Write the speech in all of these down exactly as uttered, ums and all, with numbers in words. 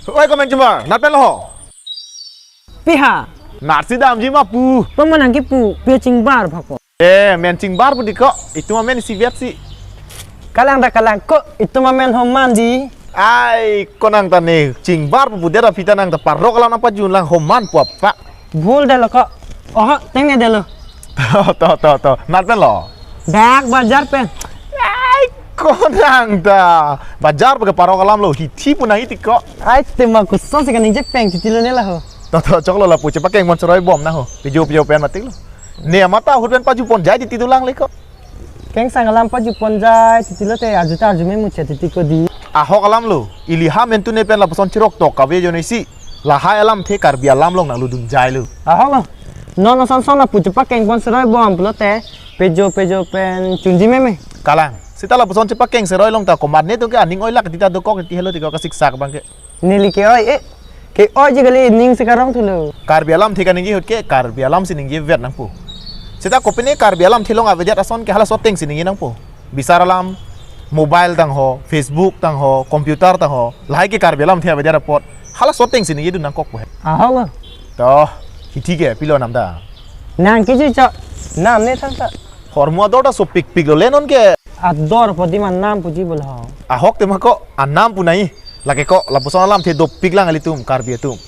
Oi, ko men chingbar, nat pen lo ho? Pi ha? Nat si damji ma pu. Paman nang kipu, pi chingbar phako. Eh, men chingbar pu di ko, itum amen isi vet si. Kalang ta kalang ko, itum amen Homan di. Ai, ko nang ta ne, chingbar pu pu det aphi ta nang ta parok alam nangpajun lang Homan pu apa. Bul dalo ko. Oho, tengne dalo. To, to, to, to. Nat pen lo? Dak bajar pen. Ai, ko nang ta. Bajar pu ke parok alam lo, hithi pu nang iti ko. Ai, tema kuson si kaningje peng titi lo ne la ho. To, to, choklo lapu chepakeng pon seroi bom nang ho. Pijo, pijo pen matik lo. Ne amata ahut pen pajupon jai titi dolang le ko. Kengsang alam pajupon jai titi lote arju ta arju me muche titi ko di. Ahok alam lo, ili ha mentu ne pen lapuson chirok tok kave jo ne si. Lahai alamthe Karbi alam along nanglu dun jai lo. Ahok lo. Non ason son lapu chepakeng pon seroi bom pulote pejo pejo pen chunji meme. Kalang. Seta lapuson chepakeng seroi along ta komat ne tung ke aning oilak tita dokok titi helo tiko kasik sak bang ke. Neli ke-oi, eh. Ke-oiji kali, ning si karong thulo. Karbi alamthe kaningje ahut ke, Karbi alam si ningje vet nangpo. Seta kopine Karbi alamthe along avedet ason ke halaso ateng si ningje nangpo. Bisar alam, mobile tang ho, Facebook tang ho, computer tang ho, lahai ke Karbi alamthe avedet apot, halaso ateng si ningje dun nangkokpo he. Ahok lo. To, hithi ke, pilo nam ta. Nang kiji cho, nam ne thang ta. Hormu ador ta sopikpik lo le non ke. Ador pu di ma nam puji bol ho. Ahok tema ko, anam pu nai. Lake ko, lapuson alamthe dopik lang ilitum, Karbi atum.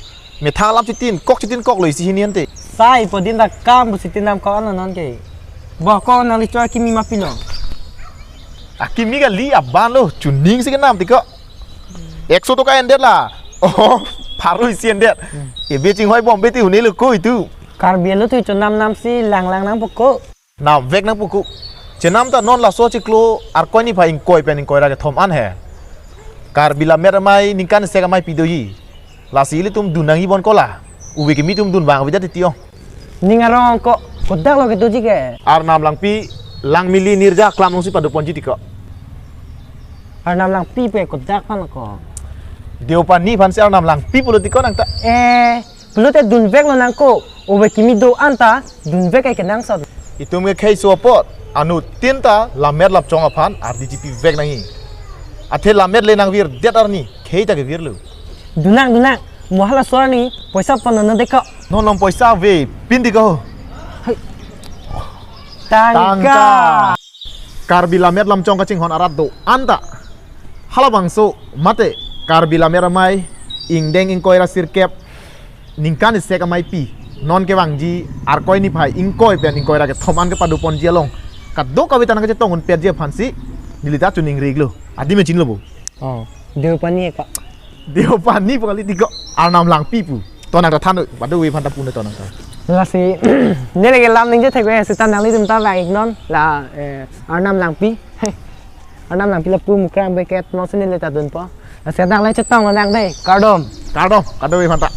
Methang alam chitin, kok chitin kok lo isi hini ante. Sai pu din ta kam pu chitin nam ko ano non ke. Bo ko nangli choi kimi ma pilo. Akimi kali aban lo, chuning si kenam tiko. Ekso toka endet la. Oh, pharo isi endet. Ebe chinghoi bom beti huni lo ko itum. Karbi lo tu chonam nam si lang lang nangpo ko. Nam vek nangpo ko. Chenam ta non laso chiklo Arkoi niphai ingkoi pen ingkoi ra kethom an he. Karbi Lammet Amei ningkan sek amei pi doji. Lasi ilitum dun nangji bon ko la. Uve kimi atum dun bang avedet titi ong. Ning arong ko kodak lo kedoji ke. Arnam Langpi, Langmili, Nirja aklam along si padoponji tiko. Arnam Langpi pu kodak aphan ko. Deopani aphan si Arnam Langpi pulo tiko nang ta. Eh, pulote dun vek lo nang ko. Uve kimi do anta dun vek ke kenangsot. Itum ke khei so apot, anuttin ta Lammet Lapchong aphan ardi chipi vek nangji. Athe Lammet le nangvirdet arni, khei ta kevir lo. Dun nang, dun nang, mo halaso arni, poisa pon non dei ko. Non non poisa ave, pin di ko. Hai. Tangka. Tangka. Karbi Lammet Lapchong kachinghon arat do-an ta. Halabangso mate Karbi Lammet Amei ingdeng ingkoi ra sirkep ningkan isek amei pi. Non kevangji Arkoi niphai ingkoi pen ingkoi ra kethom an kepadoponji along kadokave ta nangkachetong unpetji aphan si neli ta chuning rik lo. Adim e chinilo bo. Oh, Deopani ko. Deopani pu kali tiko, Arnam Langpi pu. To nang ta than, pado uve aphan ta pu ne to nang ta. Lasi, neli ke lam ningje thek ve, seta nanglitum ta vang-ik non, la, eh, Arnam Langpi. Hei. Arnam Langpi lapu Mukrang beket, non si neli ta dunpo. Lasi dak le chetong lo nang dei, kardom. Kardom, kado uve aphan ta.